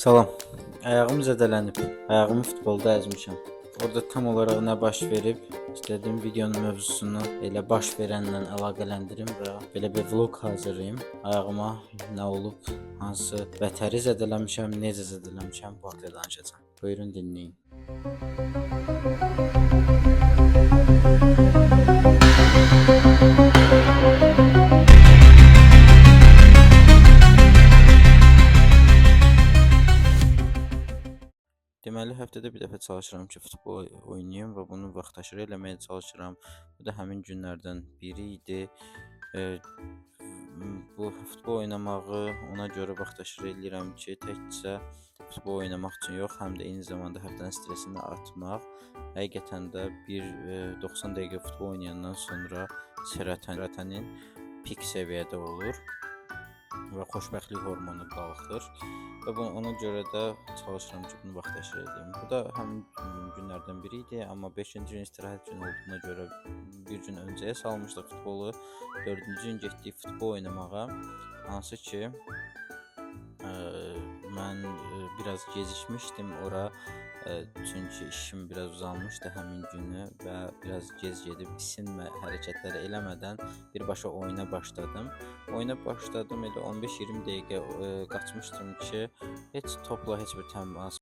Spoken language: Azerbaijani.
Salam. Ayağım zədələnib. Ayağımı futbolda əzmişəm. Orada tam olaraq nə baş verib, istədim videonun mövzusunu elə baş verənlə əlaqələndirim və belə bir vloq hazırlayım. Ayağıma nə olub, hansı vətəri zədələmişəm, necə zədələmişəm, bu haqda danışacağam. Buyurun dinləyin. Deməli, həftədə bir dəfə çalışıram ki, futbol oynayım və bunu vaxtaşırı eləməyə çalışıram. Bu da həmin günlərdən biri idi. Bu futbol oynamağı ona görə vaxtaşırı eləyirəm ki, təkcə futbol oynamaq üçün yox, həm də eyni zamanda həftənin stresini atmaq. Həqiqətən də bir 90 dəqiqə futbol oynayandan sonra serotonin pik səviyyədə olur və xoşbəxtlik hormonu qalxır və bu ona görə də çalışıram ki, bunu vaxtaşırı eləyim. Bu da həmin günlərdən biri idi, amma 5-ci gün istirahət günü olduğuna görə bir gün öncəyə salmışdıq futbolu. 4-cü gün getdik futbol oynamağa. Hansı ki, mən biraz gecikmişdim ora. Çünki işim biraz uzanmışdı həmin günü və biraz gec gedib isinmə hərəkətləri eləmədən birbaşa oyuna başladım. Oyuna başladım, elə 15-20 dəqiqə qaçmışdım ki, heç topla heç bir təmas